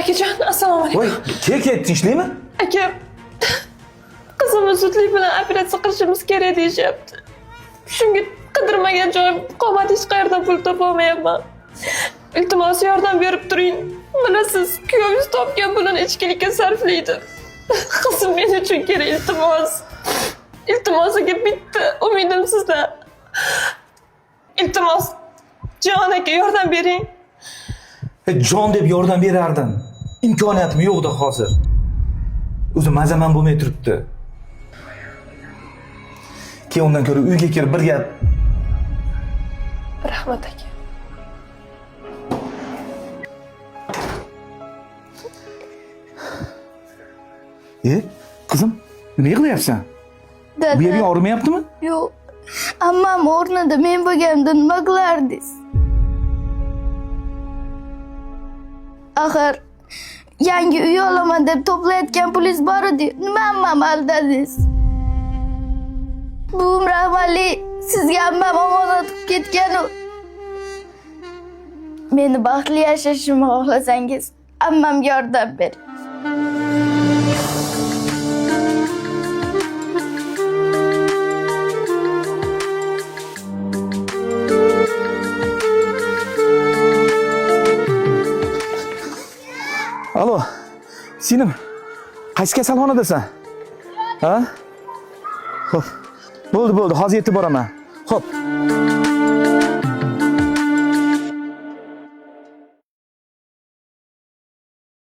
Akajon, assalomu alaykum. Voy, kel kel, tinchlikmi? Aka, qizimni zudlik bilan operatsiya qilishimiz kerak deyishyapti. Shunga qidirmagan joyim qolmadi, hech qayerdan pul topolmayapman. Iltimos, yordam berib turing. Bilasiz, kuyovingiz topgan pulini ichkilikka sarflaydi. Qizim men uchun kerak, iltimos. Iltimos aka, bitta umidim sizdan. Iltimos, Jon aka, yordam bering. Jon deb yordam berardim. Imkoniyatim yo'q-da hozir. O'zi mazam ham bo'lmay turibdi. Keyin undan ko'ra uyga kirib bir gap. Rahmat aka. E, qizim, nima yig'layapsan? Bu Dada, yering og'rimayaptimi? yo'q. Ammam o'rnida men bo'lganimda nima qilardingiz? Axir yangi uy olaman deb to'playotgan pulingiz bor edi. Nima ammam aldadingiz? Buvim rahmatli sizga ammam omonat qilib ketgan-u. Meni baxtli yashashimni xohlasangiz, ammamga yordam bering. Alo, singlim, qaysi kasalxonadasan? Ha? Xo'p. Bo'ldi, bo'ldi, hozir yetib boraman. Xo'p.